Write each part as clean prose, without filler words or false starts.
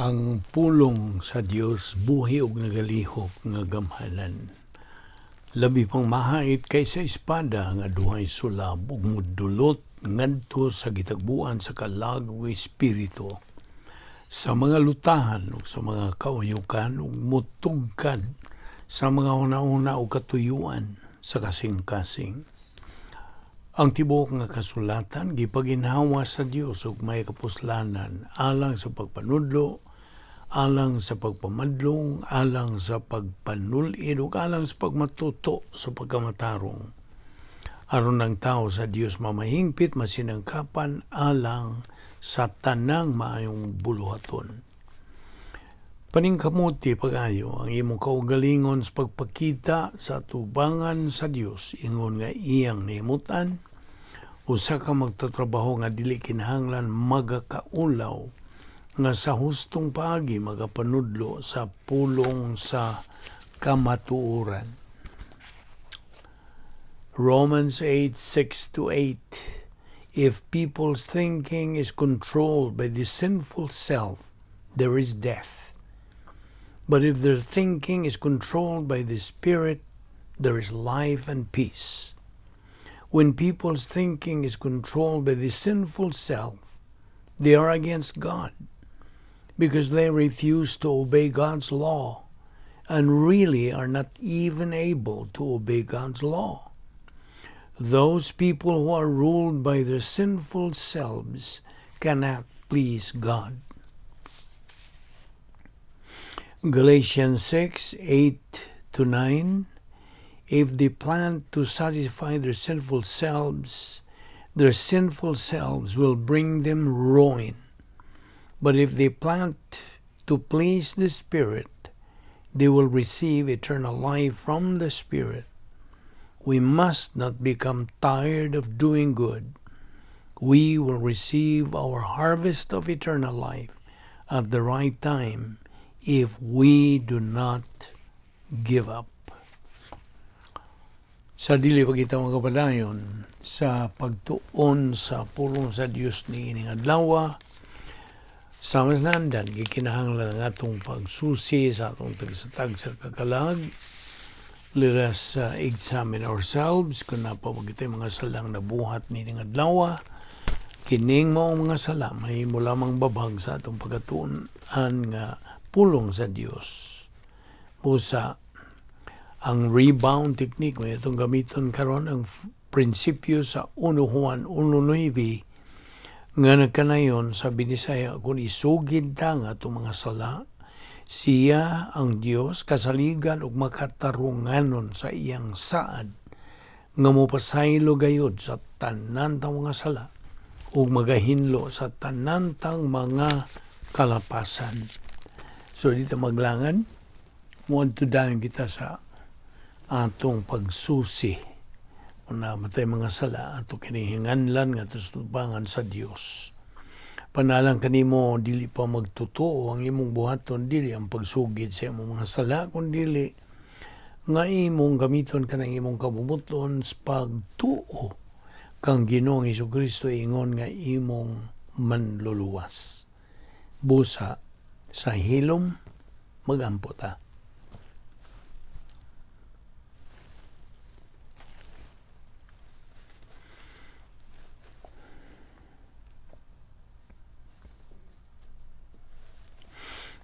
Ang pulong sa Dios buhi ug nagalihok nga gamhanan. Labi pang mahait kaysa espada nga duhay sulab ug mudulot ngadto sa gitagbuan sa kalag ug espiritu, sa mga lutahan ug sa mga kauyukan, ug mutugkad sa mga hunahuna ug katuyuan sa kasing-kasing. Ang tibuok nga kasulatan gipaginhawa sa Dios ug may kapuslanan alang sa pagpanudlo, alang sa pagpamadlong, alang sa pagpanulid ug alang sa pagmatuto sa pagkamatarong. Aron ang tao sa Dios mamahingpit, masinangkapan alang sa tanang maayong buluhaton. Paningkamuti pag-ayo ang imong kaugalingon sa pagpakita sa tubangan sa Dios ingon nga iyang nahimutan. Usa ka magtatrabaho nga dili kinahanglan magakaulaw, nga sa hustong paagi magapanudlo sa pulong sa kamatuoran. Romans 8:6-8. If people's thinking is controlled by the sinful self, there is death. But if their thinking is controlled by the Spirit, there is life and peace. When people's thinking is controlled by the sinful self, they are against God because they refuse to obey God's law and really are not even able to obey God's law. Those people who are ruled by their sinful selves cannot please God. Galatians 6:8-9. If they plan to satisfy their sinful selves, their sinful selves will bring them ruin. But if they plan to please the Spirit, they will receive eternal life from the Spirit. We must not become tired of doing good. We will receive our harvest of eternal life at the right time if we do not give up. Sa dili pa kita magapadayon sa pagtuon sa pulong sa Dios niining adlaw, sa mas nandan gikinahanglan ang atong pagsusi sa atong tagsa-tagsa ka kalag. Let us examine ourselves kung naa pa kita mga salang nabuhat niining adlaw. Kining mao mga sala mahimo lamang babag sa atong pagkatuon nga pulong sa Dios. Busa ang rebound technique may atong gamiton karon, ang prinsipyo sa 1 Juan 1:9 nga nagkanayon sa Binisaya: "Kung isugid ta ang atong mga sala, siya ang Dios kasaligan ug makatarunganon sa iyang saad nga mopasaylo gayud sa tanan tang mga sala ug magahinlo sa tanan tang mga kalapasan." So dito maglangan, muadto dayon kita sa atong pagsusi kung naa tay mga sala ato kinihinganlan nga tubangan sa Dios. Panalang kanimo dili pa magtotoo, ang imong buhaton dili ang pagsugid sa imong mga sala, kun dili nga imong gamiton kanang imong kabubut-on sa pagtuo kang Ginoong Kristo ingon nga imong manluluwas. Busa sa hilom magampo ta.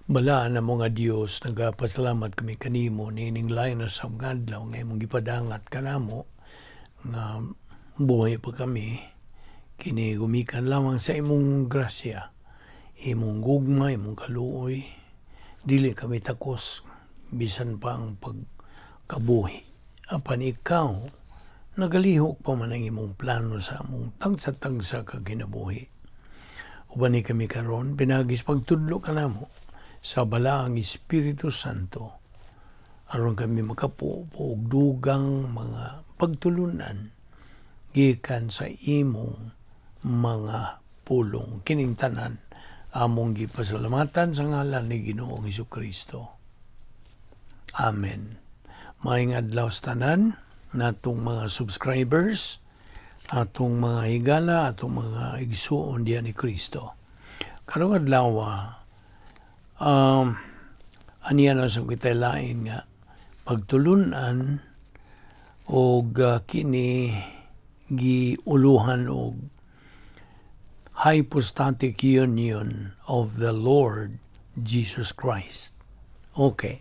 Balaan namo nga Dios, nagapasalamat kami kanimo niining lain sa mga adlaw nga imong gipadangat kanamo nga buhay pa kami. Kini gumikan lamang sa imong grasya, imong gugma, imong kaluoy. Dili kami takos bisan pa ang pagkabuhi. Apan ikaw nagalihok pa man ang imong plano sa among tagsa-tagsa ka kinabuhi. Uban ni kami karon pinagis pagtudlo kanamo sa Balaang Espiritu Santo aron kami makapuo og dugang mga pagtulunan gikan sa imong mga pulong. Kining tanan among gipasalamatan sa ngalan ni Ginoong Kristo. Amen. Maayong adlaw sa tanan natong mga subscribers, atong mga higala, atong mga igsuon diyan ni Kristo. Karong adlaw, Aniya na sa kita lain nga pagtulunan og kini giuluhan og hypostatic union of the Lord Jesus Christ. Okay.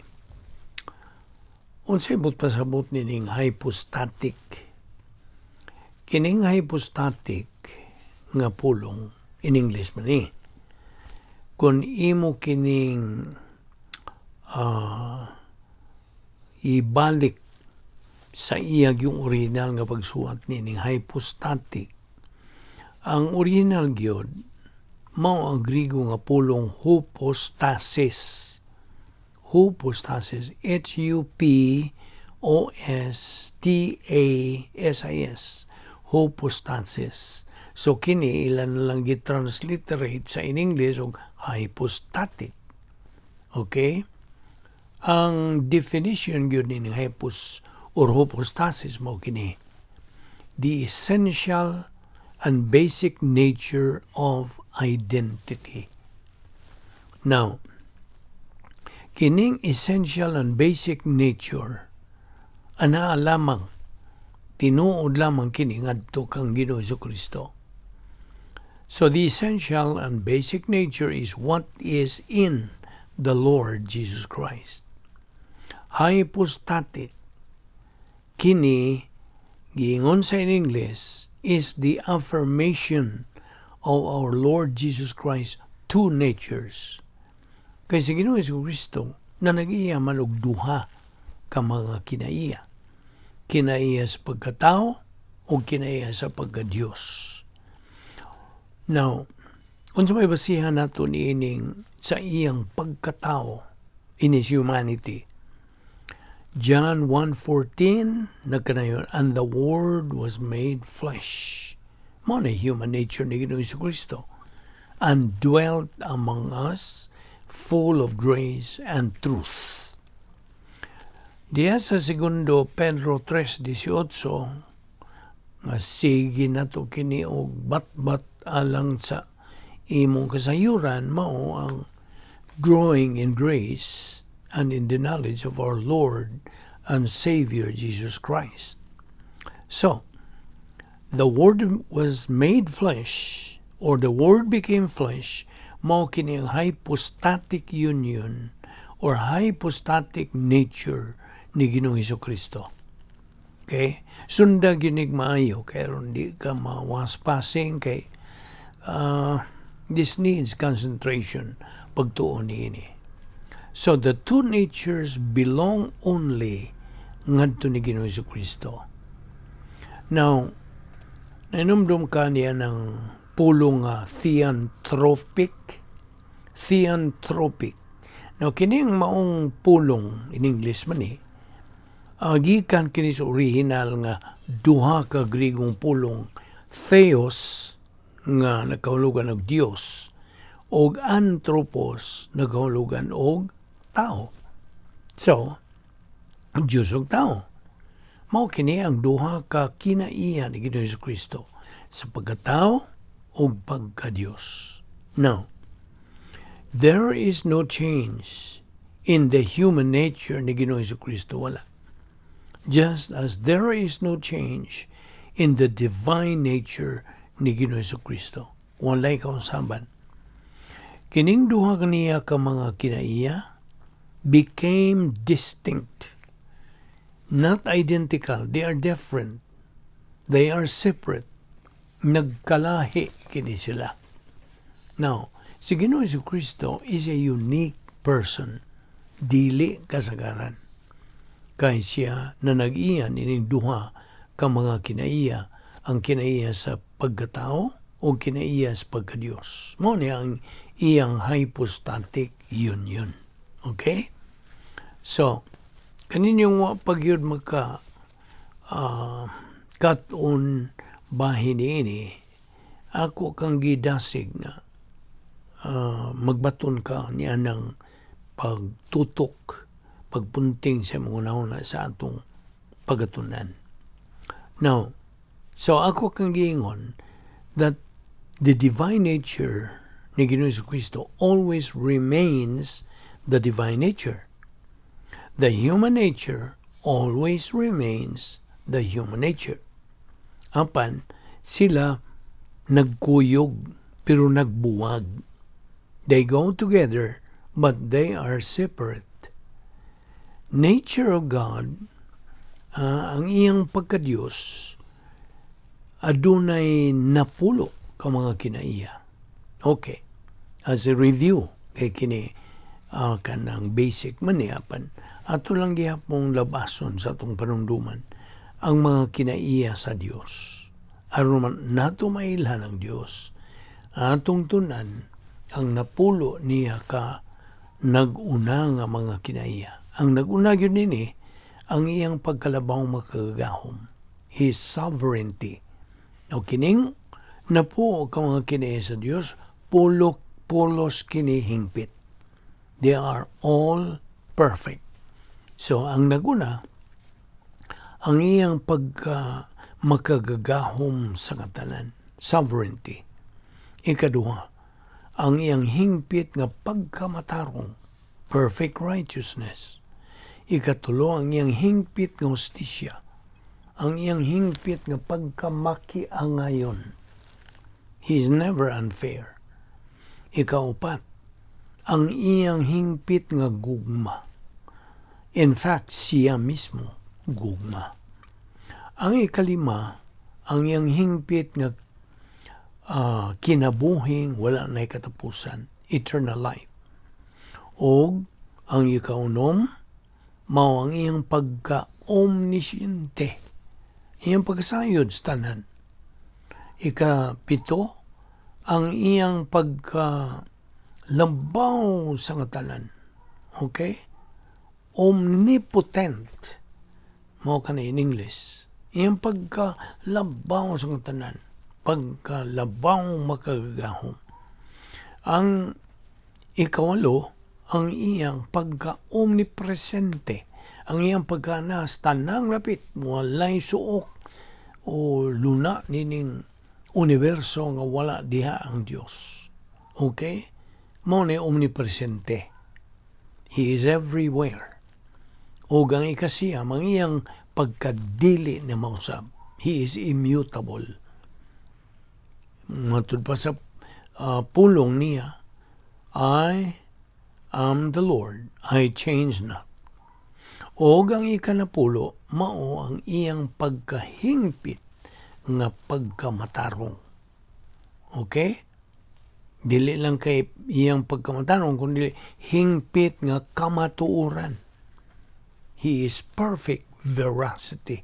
Unsay buot pasabot nining hypostatic? Kining hypostatic nga pulong, in English man ni. Kung imo kining ibalik sa iya yung original nga pagsuwat nining hypostatic, ang original gyud mao ang Griego nga pulong hupostasis. Hupostasis, H U P O S T A S I S, hupostasis. So kini ilan na lang gi-transliterate sa in English og hypostatic. Okay? Ang definition gyud ni hypos or hypostasis mao kini: the essential and basic nature of identity. Now, kining essential and basic nature anaa lamang, tinuod lamang kini ngadto kang Ginoo Kristo. So the essential and basic nature is what is in the Lord Jesus Christ. Hypostatic kini giingon sa in English is the affirmation of our Lord Jesus Christ two natures. Kay si Ginoo Kristo na nag-iya man og duha ka mga kinaiya. Kinaiya sa pagkatao o kinaiya sa pagka-Diyos. Now, unsa may basihan nato niining sa iyang pagkatao, in his humanity? John 1:14 nagkanayon, "And the Word was made flesh." Mao na human nature ni Ginoong Kristo. "And dwelt among us, full of grace and truth." Diya sa Segundo Pedro 3:18 nga sige nato kini og batbat alang sa imong kasayuran, mao ang growing in grace and in the knowledge of our Lord and Savior Jesus Christ. So, the Word was made flesh, or the Word became flesh, mao kini ang hypostatic union or hypostatic nature ni Ginoong Kristo. Okay? Sunda ginig maayo kay aron di ka mawaspasing kay this needs concentration pagtuon niini. So the two natures belong only ngadto ni Ginoong Kristo. Now, nainumdum ka niya ng pulong nga theanthropic. Theanthropic. Now, kining maong pulong, in English man eh, gikan kini sa original nga duha ka Grigong pulong, theos nga nagkahulugan og Dios og anthropos nagkahulugan og tao. So, Diyos ug tao. Mao kini ang duha ka kinaiya ni Ginoong Kristo sa pagkatao ug pagka-Dios. Now, there is no change in the human nature ni Ginoong Kristo, wala. Just as there is no change in the divine nature ni Ginoong Kristo. Walay kausaban. Kining duha kaniya ka mga kinaiya became distinct. Not identical, they are different. They are separate. Nagkalahi kini sila. Now, si Ginoong Kristo is a unique person. Dili kasagaran. Kay siya na nag-iya nining duha ka mga kinaiya, ang kinaiya sa pagkatao o kinaiya sa pagkadiyos. Mao ni ang iyang hypostatic union. Okay? So, kaninyong wa pa gyud maka kat-on bahin niini, ako kang gidasig nga magbaton ka niya ng pagtutok, pagpunting sa mga una sa atong pagatunan. Now, so ako kang giingon that the divine nature ni Ginoong Kristo always remains the divine nature. The human nature always remains the human nature. Apan, sila nagkuyog pero nagbuwag. They go together, but they are separate. Nature of God, ang iyang pagkadiyos, adunay napulo ka mga kinaiya. Okay. As a review, kay kini kanang basic man niya, apan ato lang gihapong labason sa atong panumduman ang mga kinaiya sa Dios. Aron man nato mailhan ang Dios, atong tun-an ang napulo niya ka nag-una nga mga kinaiya. Ang nag-una gyud nini, ang iyang pagkalabaw makagagahom, His sovereignty. O kining napuo ka mga kinaiya sa Dios, pulok pulos kini hingpit. They are all perfect. So ang naguna, ang iyang pagka makagagahom sa katanan, sovereignty. Ikaduha, ang iyang hingpit nga pagkamatarong, perfect righteousness. Ikatulo, ang iyang hingpit nga hustisya, ang iyang hingpit nga pagkamakiangayon. He is never unfair. Ikaupat, ang iyang hingpit nga gugma. In fact, siya mismo gugma. Ang ikalima, ang iyang hingpit nga kinabuhing wala na katapusan, eternal life. Og ang ikaunom, mao ang iyang pagka-omnisciente, iyang pagkasayod sa tanan. Ikapito, ang iyang pagka labaw sa tanan. Okay? Omnipotent. Mao kana in English. Iyang pagkalabaw sa tanan. Pagkalabaw makagagahom. Ang ikawalo, ang iyang pagka-omnipresente. Ang iyang pagkanas, tanang lapit, walay suok o luna nining universo nga wala diha ang Dios. Okay? Mao ni omnipresente. He is everywhere. O ang ikasiyam, ang iyang pagkadili na mausab. He is immutable. Matud pa sa pulong niya, "I am the Lord, I change not." O ang ikanapulo, mao ang iyang pagkahingpit nga pagkamatarong. Okay? Dili lang kay iyang pagkamatarong, kundi hingpit nga kamatuoran. He is perfect veracity.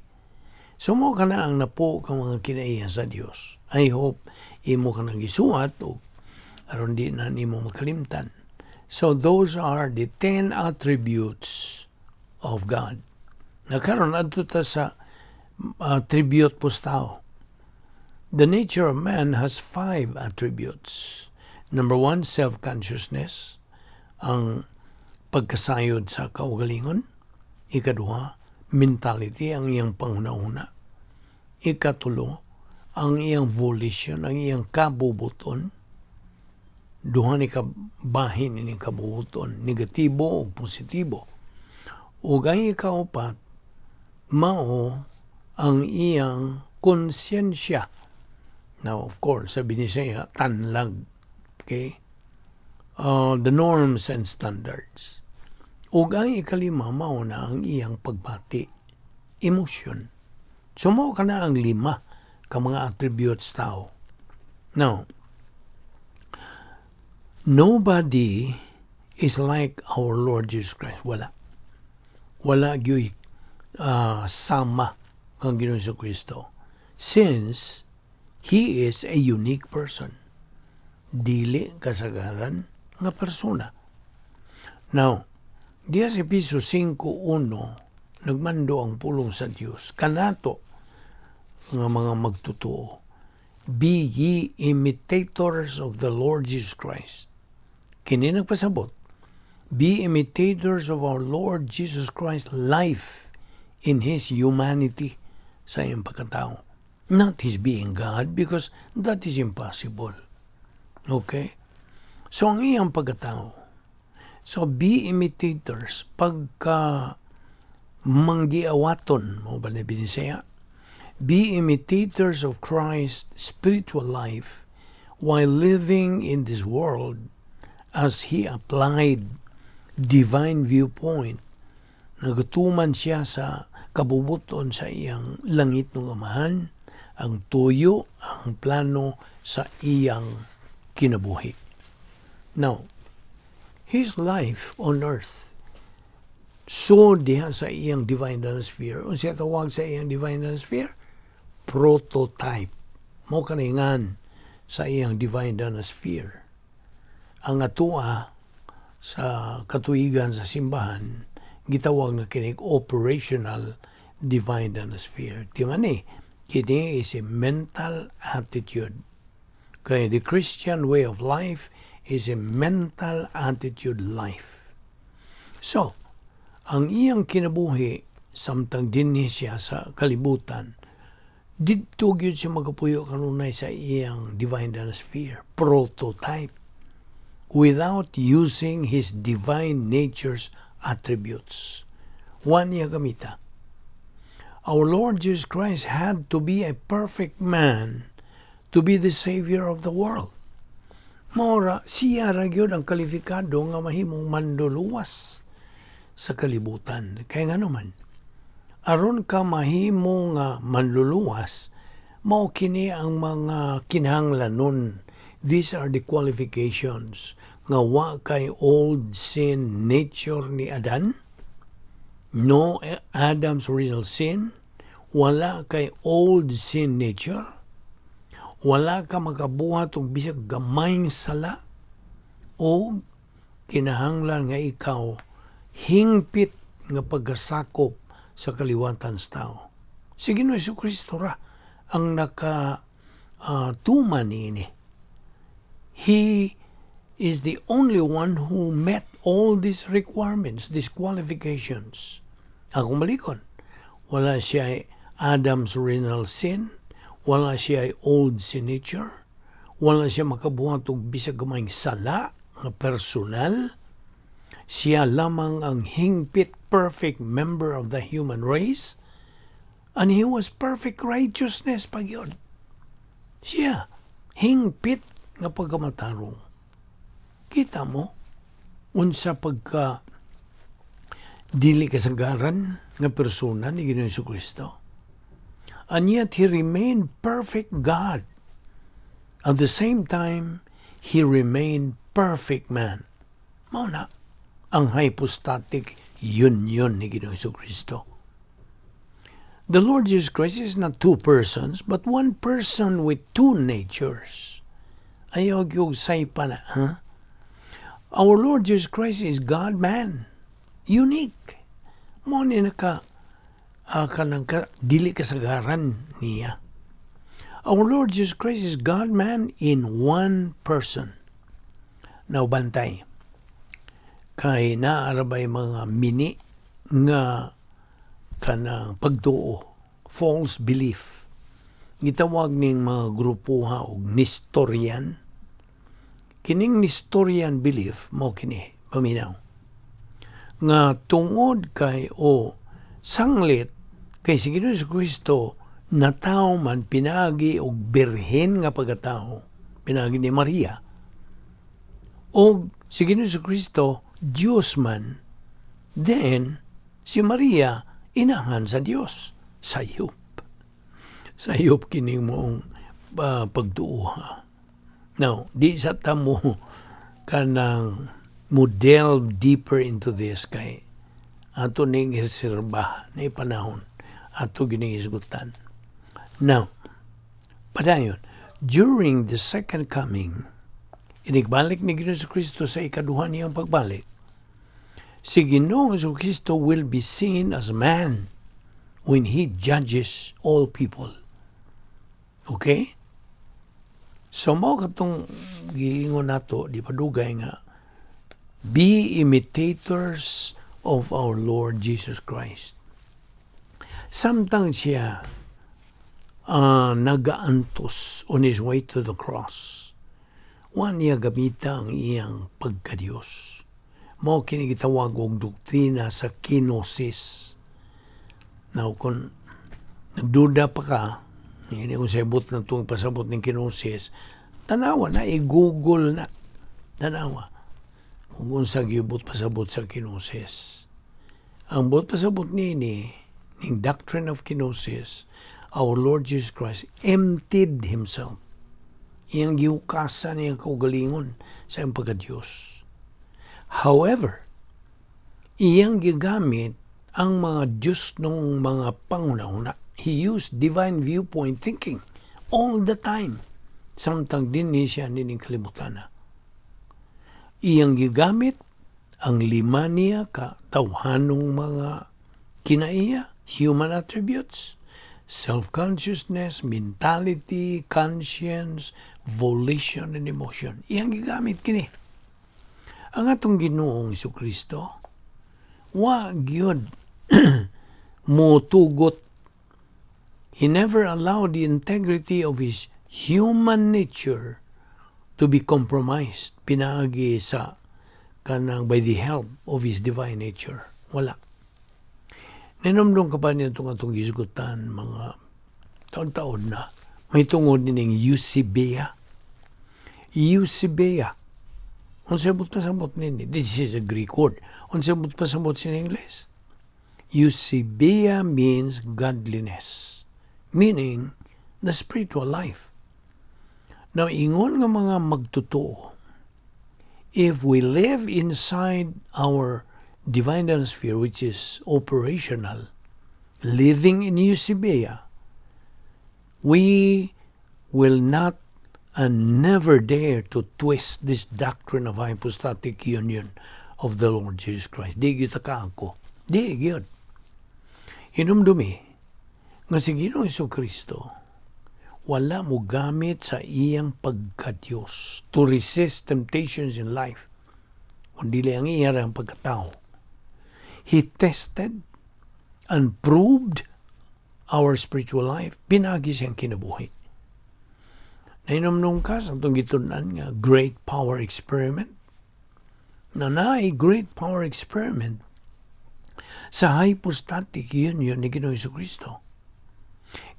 So mao kana ang napuo ka mga kinaiya sa Dios. I hope imo ka nang gisuwat o aron di na nimo makalimtan. So those are the 10 attributes of God. Nakaron adto ta sa attribute pos tao. The nature of man has five attributes. Number one, self-consciousness, ang pagkasayod sa kaugalingon. Ikaduha, mentality, ang iyang panghuna-huna. Ikatulo, ang iyang volition, ang iyang kabubuton. Duha ni ka bahin ini kabubuton, negatibo o positibo. Ug ang ikaupat, mao ang iyang konsyensya. Now, of course, sabi ni siya, tanlag. Okay? The norms and standards. Ug ang ikalima, mao na ang iyang pagbati, emotion. So mao kana ang lima ka mga attributes tao. Now, nobody is like our Lord Jesus Christ. Wala. Wala gyud sama ang Ginoong Kristo. Since He is a unique person. Dili kasagaran nga persona. Now, diya sa Episo 5.1, nagmando ang pulong sa Dios kanato nga mga magtutuo. "Be ye imitators of the Lord Jesus Christ." Kini nagpasabot, be imitators of our Lord Jesus Christ life in His humanity, sa iyang pagkatao. Not His being God, because that is impossible. Okay? So ang iyang pagkatao. So be imitators, pagka manggiawaton mo ba na Binisaya? Be imitators of Christ's spiritual life while living in this world as He applied divine viewpoint. Nagatuman siya sa kabubuton sa iyang langit ng Amahan, ang tuyo, ang plano sa iyang kinabuhi. Now, his life on earth, so diha sa iyang divine sphere, unsa tawag sa iyang divine sphere? Prototype. Mo kaningan sa iyang divine sphere. Ang atua sa katuigan sa simbahan, gitawag na kinig operational divine sphere. Di man ni, kini is a mental attitude. Kaya the Christian way of life is a mental attitude life. So, ang iyang kinabuhi samtang dinhi siya sa kalibutan, didto gyud siya magapuyo kanunay sa iyang divine sphere, prototype, without using his divine nature's attributes. Wa niya gamita. Our Lord Jesus Christ had to be a perfect man to be the Savior of the world. Mora, siya ra gyud ang kalifikado nga mahimong manduluwas sa kalibutan. Kaya nga naman, aron ka mahimo nga manluluwas, mao kini ang mga kinahanglanon. These are the qualifications nga wa kay old sin nature ni Adan, no Adam's original sin, wala kay old sin nature, wala ka makabuhat og bisag gamayng sala, o kinahanglan nga ikaw hingpit nga pagkasakop sa kaliwatan sa tao. Si Ginoong Kristo ra ang naka tuman niini. He is the only one who met all these requirements, these qualifications. Akong balikon, wala siya Adam's original sin, wala siya old sin nature, wala siya makabuhat og bisag gamayng sala nga personal. Siya lamang ang hingpit perfect member of the human race, and he was perfect righteousness pa gyud. Siya, hingpit nga pagkamatarong. Kita mo, unsa pagka dili kasagaran nga persona ni Ginoong Kristo. And yet he remained perfect God. At the same time, he remained perfect man. Mao na ang hypostatic union ni Ginoong Kristo. The Lord Jesus Christ is not two persons, but one person with two natures. Ayaw yung saypa na, ha? Our Lord Jesus Christ is God-man. Unique. Mo ni naka kanang ka, dili kasagaran niya. Our Lord Jesus Christ is God-man in one person. Now, bantay. Kay naarabay mga mini nga kanang pagtuo, false belief. Gitawag ning mga grupuha og Nestorian. Kining Nestorian belief mo kini, paminaw. Nga tungod kay o sanglit kay si Ginoong Kristo natawo man pinaagi og birhen nga pagkatao, pinaagi ni Maria. O si Ginoong Kristo Dios man, then si Maria inahan sa Dios. Sayop. Sayop kining moong pagtuoha. Now, di sa tamo kanang mo delve deeper into this kay ato ning iserba ni panahon ato gining isgutan. Now, padayon, during the second coming, inigbalik ni Ginoong Kristo sa ikaduha niyang pagbalik, si Ginoong Kristo will be seen as man when He judges all people. Okay? So mao katong giingon nato di padugay nga be imitators of our Lord Jesus Christ. Samtang siya nagaantos on his way to the cross, wa niya gamita ang iyang pagkadiyos. Mao kini gitawag og doktrina sa kenosis. Now, kung nagduda pa ka, hindi ko sabot na itong pasabot ng kenosis, tanawa na, i-Google na. Tanawa kung unsa gibot pasabot sa kenosis. Ang buot pasabot niini, ning doctrine of kenosis, our Lord Jesus Christ emptied Himself. Iyang gihukasan iyang kaugalingon sa iyang pagka-Diyos. However, iyang gigamit ang mga Diyos ng mga panghuna-huna. He used divine viewpoint thinking all the time. Samtang dinhi siya nining kalibutan. Iyang gigamit ang lima niya ka tawhanong mga kinaiya, human attributes, self-consciousness, mentality, conscience, volition, and emotion. Iyang gigamit kini. Ang atong Ginoong Kristo, wa gyud motugot. He never allowed the integrity of his human nature to be compromised pinaagi sa kanang by the help of his divine nature. Wala. Ninomdong ka ba niya itong atong gisgutan mga taon-taon na may tungod nining eusebeia? Eusebeia. Unsa buot pasabot nini? This is a Greek word. Unsa buot pasabot sa English? Eusebeia means godliness, meaning the spiritual life. Now, ingon nga mga magtotoo, if we live inside our divine sphere, which is operational, living in eusebeia, we will not and never dare to twist this doctrine of hypostatic union of the Lord Jesus Christ. Di gyud ka ako. Di gyud. Hinumdumi nga si Ginoong Kristo wala mo gamit sa iyang pagka-Diyos to resist temptations in life, kundi ang iya ang pagkatao. He tested and proved our spiritual life pinaagi siyang kinabuhi. Nahinomdom ka sa atong gitun-an nga great power experiment? Na naay great power experiment sa hypostatic union ni Ginoong Kristo.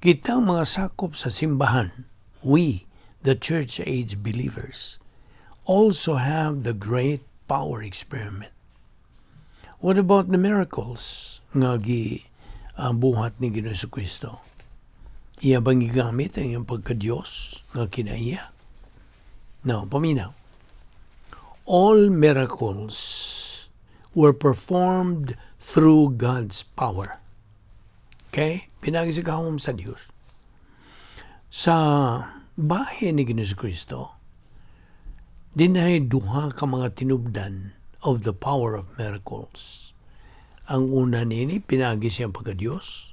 Kitang mga sakop sa simbahan, we, the church age believers, also have the great power experiment. What about the miracles nga gi buhat ni Ginoong Kristo? Iya bang gigamit ang iyang pagka-Diyos nga kinaiya? No, paminaw. All miracles were performed through God's power. Okay? Pinaagi sa gahom sa Diyos. Sa bahin ni Ginoong Kristo, dinahay duha ka mga tinubdan of the power of miracles. Ang una nini, pinaagi siyang pagka-Diyos.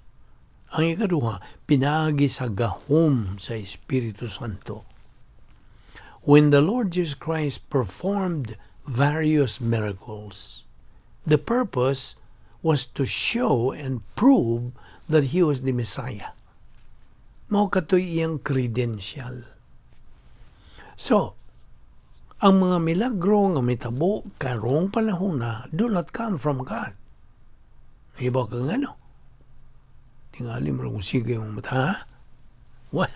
Ang ikaduha, pinaagi sa gahom sa Espiritu Santo. When the Lord Jesus Christ performed various miracles, the purpose was to show and prove that He was the Messiah. Mao katoy iyang credential. So, ang mga milagro nga mitabo karong panahon na do not come from God. Iba ka nga, no? Tingali mo kung sige mong mata, ha? What?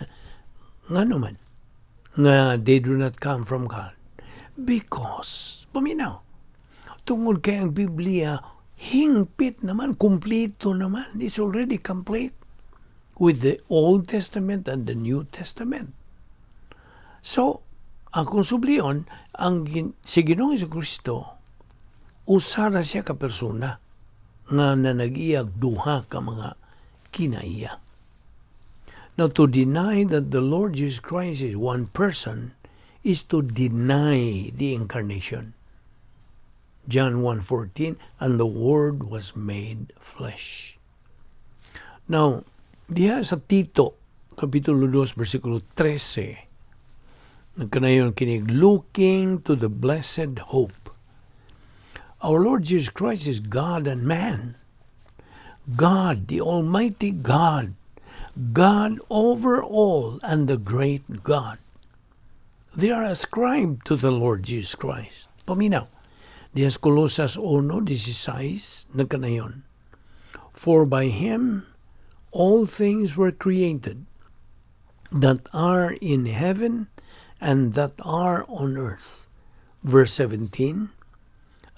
Nga naman, nga they do not come from God. Because, paminaw, tungod kay ang Biblia, hingpit naman, kumpleto naman. It's already complete with the Old Testament and the New Testament. So, ang kung sublion, ang si Ginoong Kristo, usara siya ka persona nga nanag-iyag duha ka mga kinaiya. Now, to deny that the Lord Jesus Christ is one person is to deny the incarnation. John 1:14, "And the Word was made flesh." Now, diha sa Tito, Kapitulo 2, versikulo 13, nagkanayon kinig, "Looking to the blessed hope." Our Lord Jesus Christ is God and man. God, the Almighty God, God over all and the great God. They are ascribed to the Lord Jesus Christ. Paminaw. Diha sa Colosas 1:16, nagkanayon, "For by Him all things were created that are in heaven and that are on earth." Verse 17,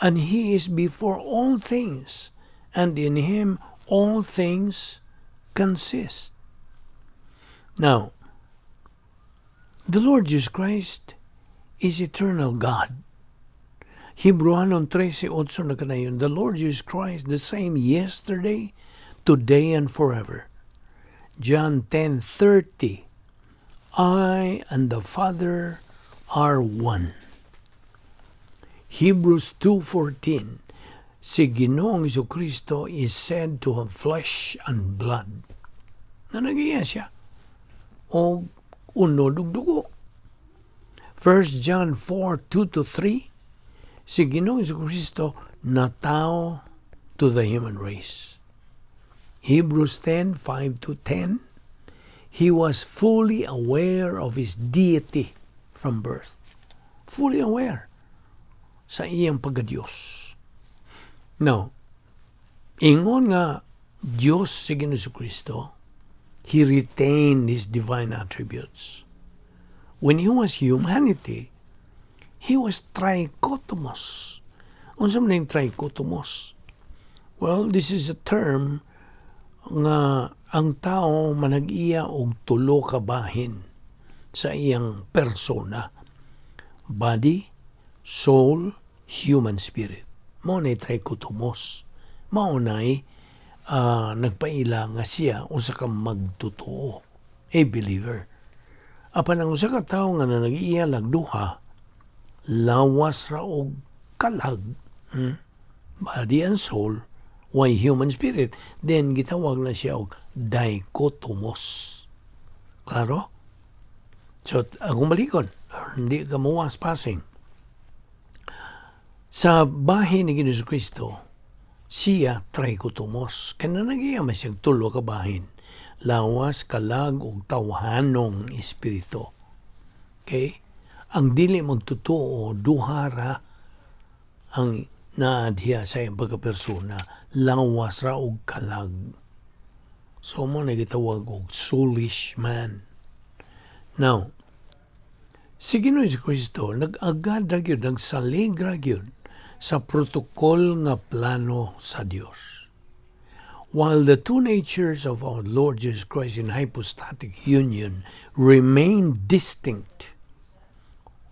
"And He is before all things, and in Him all things consist." Now, the Lord Jesus Christ is eternal God. Hebreohanon 13:8 nagkanayon, "The Lord Jesus Christ, the same yesterday, today, and forever." John 10:30, "I and the Father are one." Hebrews 2:14, si Ginoong Kristo is said to have flesh and blood. Na nag-iya siya og unod ug dugo. 1 John 4:2-3, si Ginoong Kristo natao to the human race. Hebrews 10:5-10, He was fully aware of His deity from birth. Fully aware sa iyang pagka-Diyos. Now, ingon nga Diyos si Ginoong Kristo, He retained His divine attributes. When He was humanity, He was trichotomous. Unsa man yung trichotomous? Well, this is a term nga ang tao manag-iya og tulo ka bahin sa iyang persona. Body, soul, human spirit. Mao na trichotomous. Mao na'y nagpaila nga siya usa ka magtotoo, a believer. Apan ang usa ka tawo nga nag-iya lag duha, lawas ra og kalag, body and soul, way human spirit, then gitawag na siya og dichotomous. Klaro? So, akong balikon, hindi ka muwas passing. Sa bahin ni Ginoong Kristo, siya trichotomous. Kaya nagiya man siyang tulo ka bahin. Lawas, kalag, ug tawhanong espiritu. Okay? Ang dili magtotoo, duha ra ang naadhiya sa iyang pagkapersona, lawas ra og kalag. So mao na gitawag og soulish man. Now, si Ginoong Kristo nag-agad ra gyud, nagsalig ra gyud sa protocol nga plano sa Dios. While the two natures of our Lord Jesus Christ in hypostatic union remain distinct,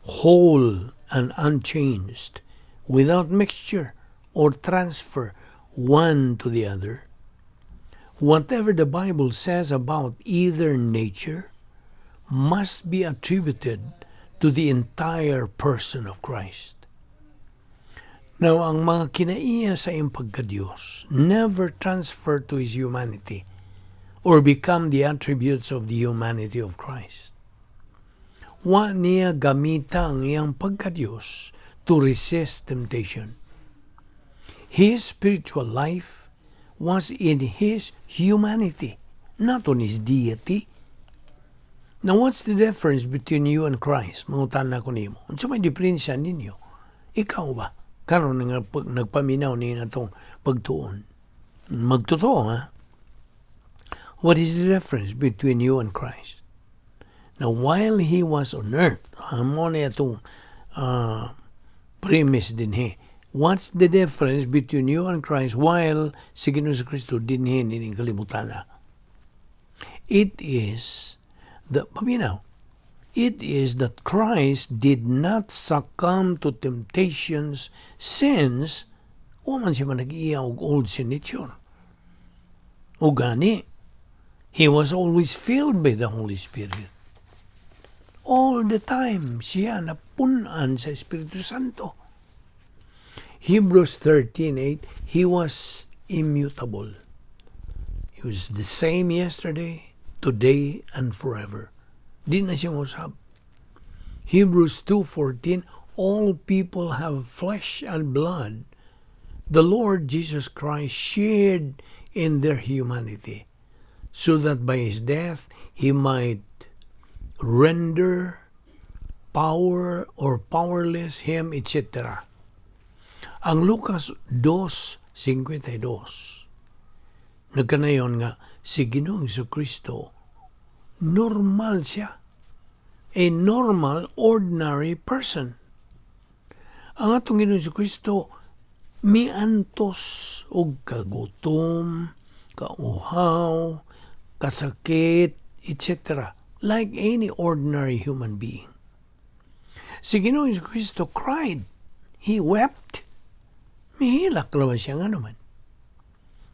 whole and unchanged, without mixture or transfer one to the other, whatever the Bible says about either nature must be attributed to the entire person of Christ. Now, ang mga kinaiya sa iyang pagkadiyos never transfer to His humanity or become the attributes of the humanity of Christ. Wa niya gamita ang iyang pagkadiyos to resist temptation. His spiritual life was in His humanity, not on His deity. Now, what's the difference between you and Christ? Mangutana ko nimo. Unsa may diferensya ninyo? Ikaw ba? Karon nga nagpaminaw ni atong pagtuon. Magtotoo ha? What is the difference between you and Christ? Now, while He was on earth, mao na atong premise dinhi. What's the difference between you and Christ while si Ginoong Kristo dinhi nining kalibutan? It is the paminaw. It is that Christ did not succumb to temptations since wa man siya nag-iya og old sin nature. O gani, He was always filled by the Holy Spirit. All the time, siya napunan sa Espiritu Santo. Hebrews 13:8, He was immutable. He was the same yesterday, today, and forever. Di na siya mosab. Hebrews 2:14, all people have flesh and blood. The Lord Jesus Christ shared in their humanity so that by His death He might render power or powerless him, etc. Ang Lucas 2:52 nagkanayon nga si Ginoong Kristo normal siya. A normal, ordinary person. Ang atong Ginoong Kristo miantos og kagutom, kauhaw, kasakit, etc. Like any ordinary human being. Si Ginoong Kristo cried. He wept. Mihilak naman siya nga naman.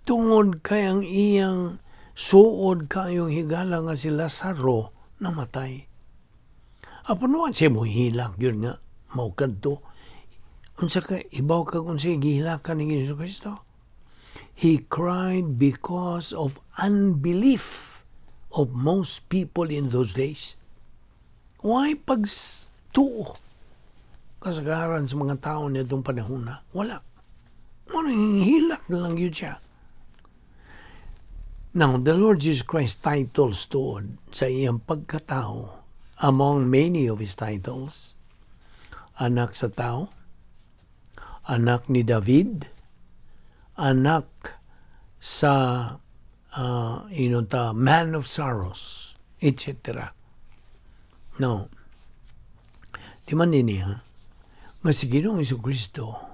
Tungod kay ang iyang suod kayong higala nga si Lazaro namatay. Apan wa siya mo hilak yun nga mao kadto. Unsa ka ibaw kag unsa gihilakan ni Hesus Kristo? He cried because of unbelief of most people in those days. Why pagtuo kasagaran sa mga tao niadtong panahon na? Wala. Mao nang hilak na lang yun siya. Now, the Lord Jesus Christ titles tuod sa iyang pagkatao, among many of his titles, Anak sa Tao, Anak ni David, Anak sa ta Man of Sorrows, etc. Now, di man niya nga si Ginoong Kristo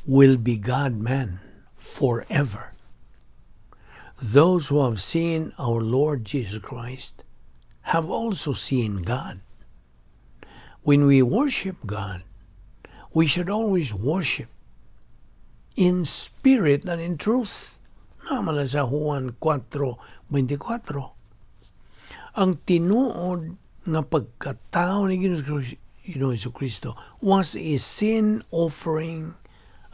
will be God-man forever. Those who have seen our Lord Jesus Christ have also seen God. When we worship God, we should always worship in spirit and in truth. Naman sa Juan 4:24. Ang tinuod nga pagkatao ni Ginoong Kristo was a sin offering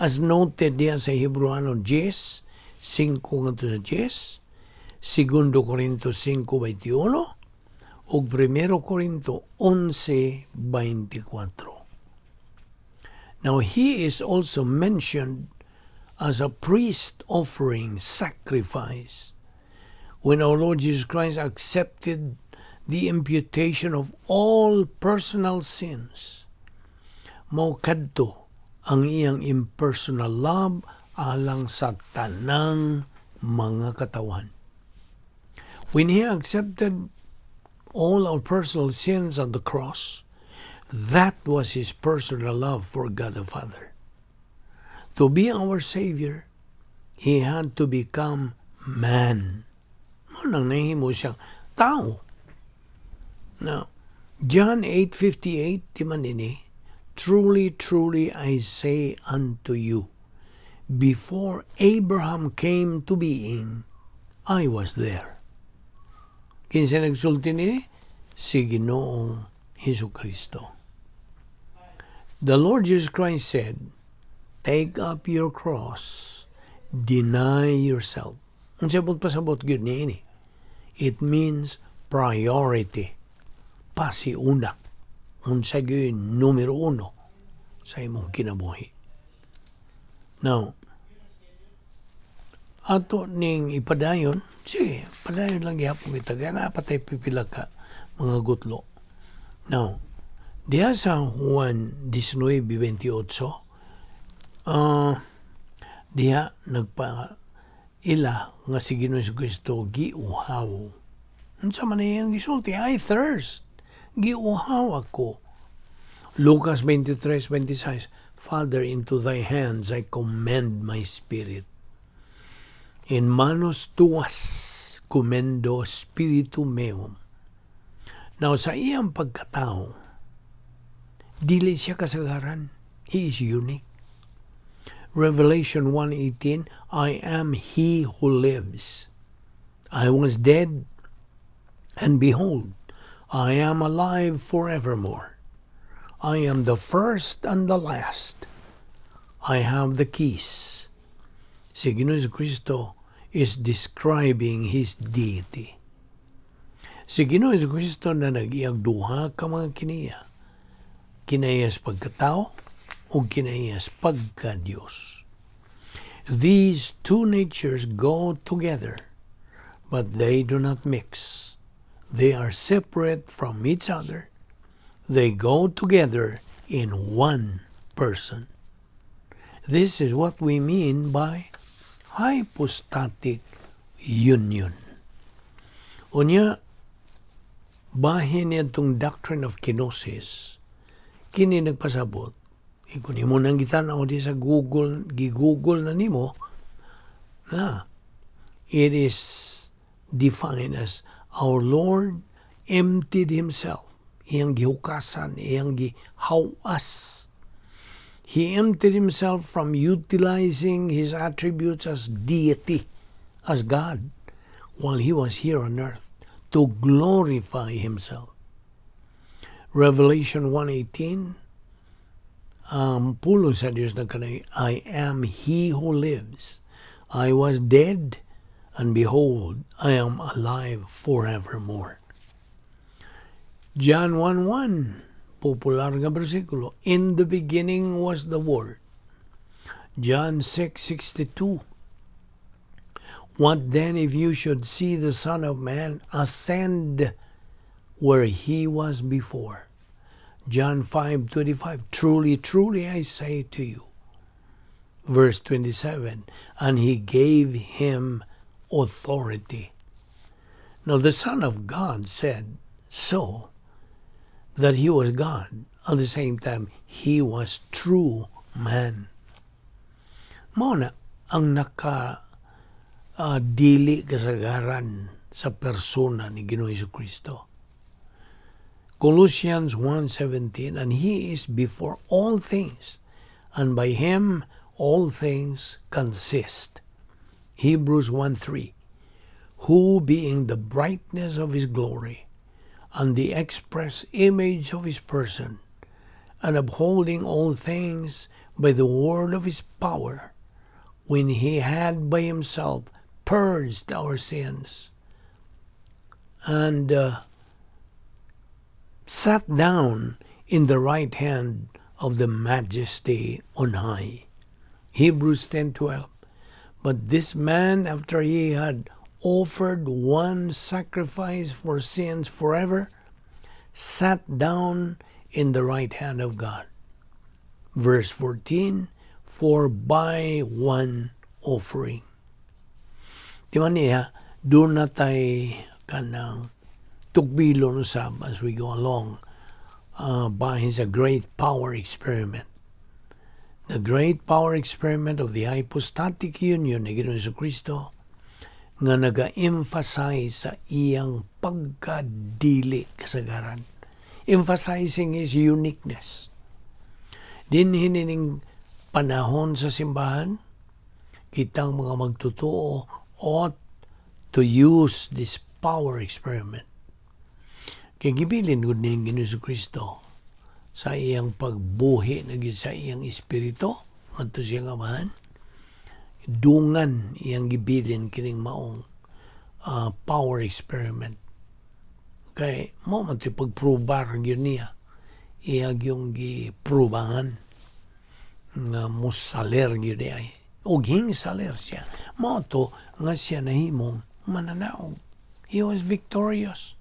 as noted diya sa Hebreano 10, 5 ngadto sa 10, Segundo Corinto 5:21, ug 1 Corinto 11:24. Now, he is also mentioned as a priest offering sacrifice when our Lord Jesus Christ accepted the imputation of all personal sins. Mao kadto ang iyang impersonal love alang sa tanang mga katawan. When he accepted all our personal sins on the cross, that was his personal love for God the Father. To be our Savior, he had to become man. Mao nang nahimo siyang tao. Now, John 8:58, di man ini, "Truly, truly, I say unto you, before Abraham came to being, I was there." Kinsa nagsulti ni? Si Ginoong Hesus Kristo. The Lord Jesus Christ said, "Take up your cross, deny yourself." Ang sabot pasabot gyud ni ini. It means priority. Pasiuna. Unsa gyud numero uno sa imong kinabuhi. Now, ato ning ipadayon, sige, padayon lang gihapon kita, kaya napatay pipila ka mga gutlo. Now, diha sa Juan 19:28, diha nagpa ila nga si Ginoong Kristo giuhaw. Unsa man iyang gisulti? "I thirst." Giuhaw ako. Lucas 23:26, "Father, into thy hands I commend my spirit." "In manos tuas commendo spiritum meum." Now, sa iyang pagkatao, dili siya kasagaran. He is unique. Revelation 1:18, "I am he who lives. I was dead, and behold, I am alive forevermore. I am the first and the last. I have the keys." Si Ginoong Kristo is describing His deity. Si Ginoong Kristo na nag-iyag duha ka mga kinaiya. Kinaiya sa pagkatao o kinaiya sa pagka-Diyos. These two natures go together, but they do not mix. They are separate from each other. They go together in one person. This is what we mean by hypostatic union. Unya, bahin niadtong doctrine of kenosis, kini nagpasabot, kung imo nang gitan-aw di sa Google, gi-Google na nimo, na it is defined as our Lord emptied himself. Iyang gihukasan, iyang gihawas. He emptied himself from utilizing his attributes as deity, as God, while he was here on earth, to glorify himself. Revelation 1:18, ang pulong sa Diyos na kanay, "I am he who lives. I was dead, and behold, I am alive forevermore." John 1:1, popular nga bersikulo, "In the beginning was the Word." John 6:62, "What then if you should see the Son of Man ascend where he was before?" John 5:25, "Truly, truly, I say to you." Verse 27, "And he gave him authority." Now the Son of God said so that he was God. At the same time, he was true man. Mao na ang naka dili kasagaran sa persona ni Ginoong Kristo. Colossians 1:17, "And he is before all things, and by him all things consist." Hebrews 1:3, "Who being the brightness of his glory, and the express image of his person, and upholding all things by the word of his power, when he had by himself purged our sins, and sat down in the right hand of the Majesty on high." Hebrews 10:12. "But this man, after he had offered one sacrifice for sins forever, sat down in the right hand of God." Verse 14, "For by one offering." Di ba niya, duna tay kanang tugbilon usab as we go along by his a great power experiment. The great power experiment of the hypostatic union ni Ginoong Kristo nga naga-emphasize sa iyang pagkadili kasagaran. Emphasizing his uniqueness. Dinhi nining panahon sa simbahan, kitang mga magtotoo ought to use this power experiment. Kay gibilin gud ni Ginoong Kristo sa iyang pagbuhi na gyud sa iyang espiritu ngadto siyang Amahan. Dungan iyang gibilin kining maong power experiment. Kay mao man to'y pagprobar gyud niya. Iya gyung giprubahan nga musaler gyud ay. Og hingsaler siya. Mao to nga siya nahimong mananaog. He was victorious.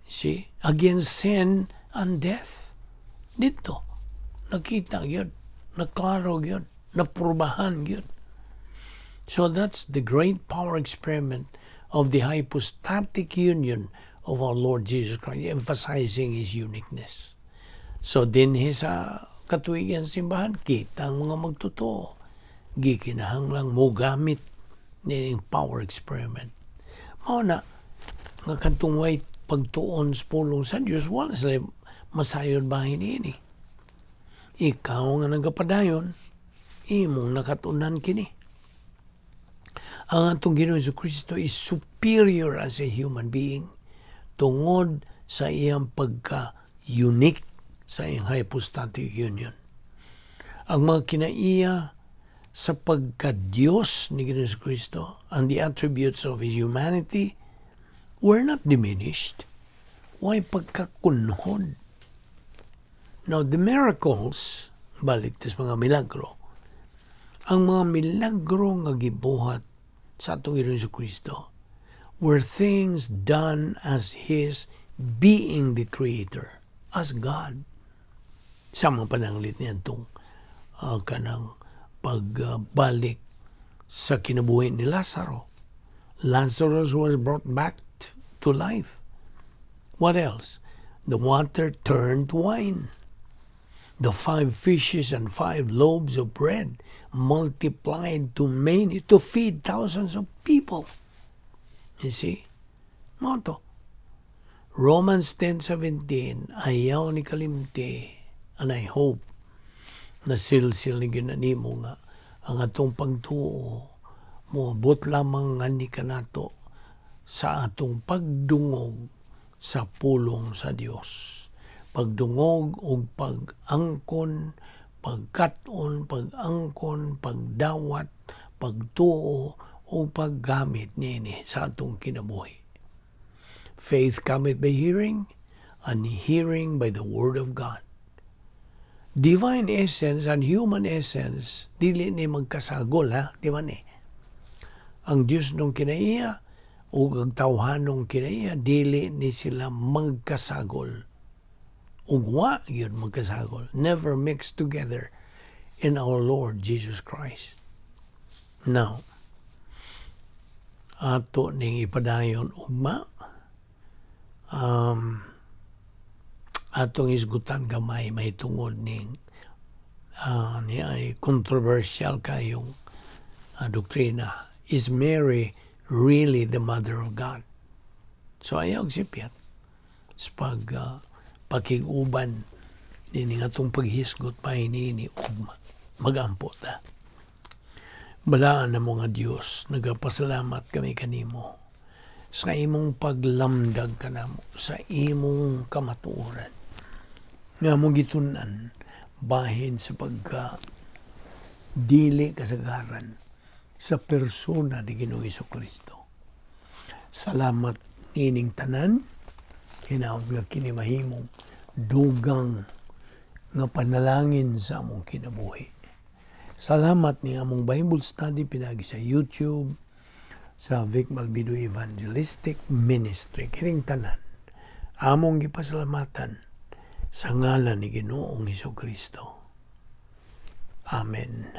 See? Against sin and death. Dito, nakita gyud, naklaro gyud, naprubahan gyud. So that's the great power experiment of the hypostatic union of our Lord Jesus Christ, emphasizing His uniqueness. So dinhi sa katuigan simbahan, kita ang mga magtotoo. Gikinahanglang mo gamit nining power experiment. Mao na nga kadtong way pagtuon sa pulong sa Dios, wala sila masayod bahin ini. Ikaw nga nagapadayon, imong nakatunan kini. Ang atong Ginoong Kristo is superior as a human being tungod sa iyang pagka-unique sa iyang hypostatic union. Ang mga kinaiya sa pagka-Diyos ni Ginoong Kristo and the attributes of His humanity were not diminished. Way pagkakunhod? Now, the miracles, balik sa mga milagro, ang mga milagro nga gibuhat sa atong Ginoong Kristo were things done as His being the Creator, as God. Sa mga pananglit niya itong Kanang pagbalik sa kinabuhi ni Lazaro. Lazarus was brought back to life. What else? The water turned to wine. The five fishes and five loaves of bread multiplied to many to feed thousands of people. You see? Mao to. Romans 10:17, ayaw ni kalimti, and I hope na silsil ni ginanimo nga ang atong pagtuo moabot lamang nga kanato sa atong pagdungog sa pulong sa Dios. Pagdungog ug pag-angkon, pagkat-on, pag-angkon, pagdawat, pagtuo ug paggamit niini sa atong kinabuhi. Faith cometh by hearing, and hearing by the word of God. Divine essence and human essence dili ni magkasagol, ha, di ba ni? Ang Dios nung kinaiya ug ang tawhanong kinaiya, dili ni sila magkasagol. Ug wa gyud magkasagol. Never mixed together in our Lord Jesus Christ. Now, ato ning ipadayon ugma, atong isgutan gamay may tungod ning ni ay controversial kayong doktrina. Is Mary really the mother of God? So ayaw sipyat sa pag pakig-uban nini atong paghisgot pa ini ugma. Magampo ta. Balaan na mo nga Dios, nagapasalamat kami kanimo sa imong paglamdag kanamo, sa imong kamatuoran nga mo gitun-an bahin sa pagka dili kasagaran sa persona ni Ginoong Kristo. Salamat nining tanan, hinaot nga kini mahimong dugang nga panalangin sa among kinabuhi. Salamat ni among Bible study pinagi sa YouTube, sa Vic Malbido Evangelistic Ministry. Kining tanan, among gipasalamatan sa ngalan ni Ginoong Kristo. Amen.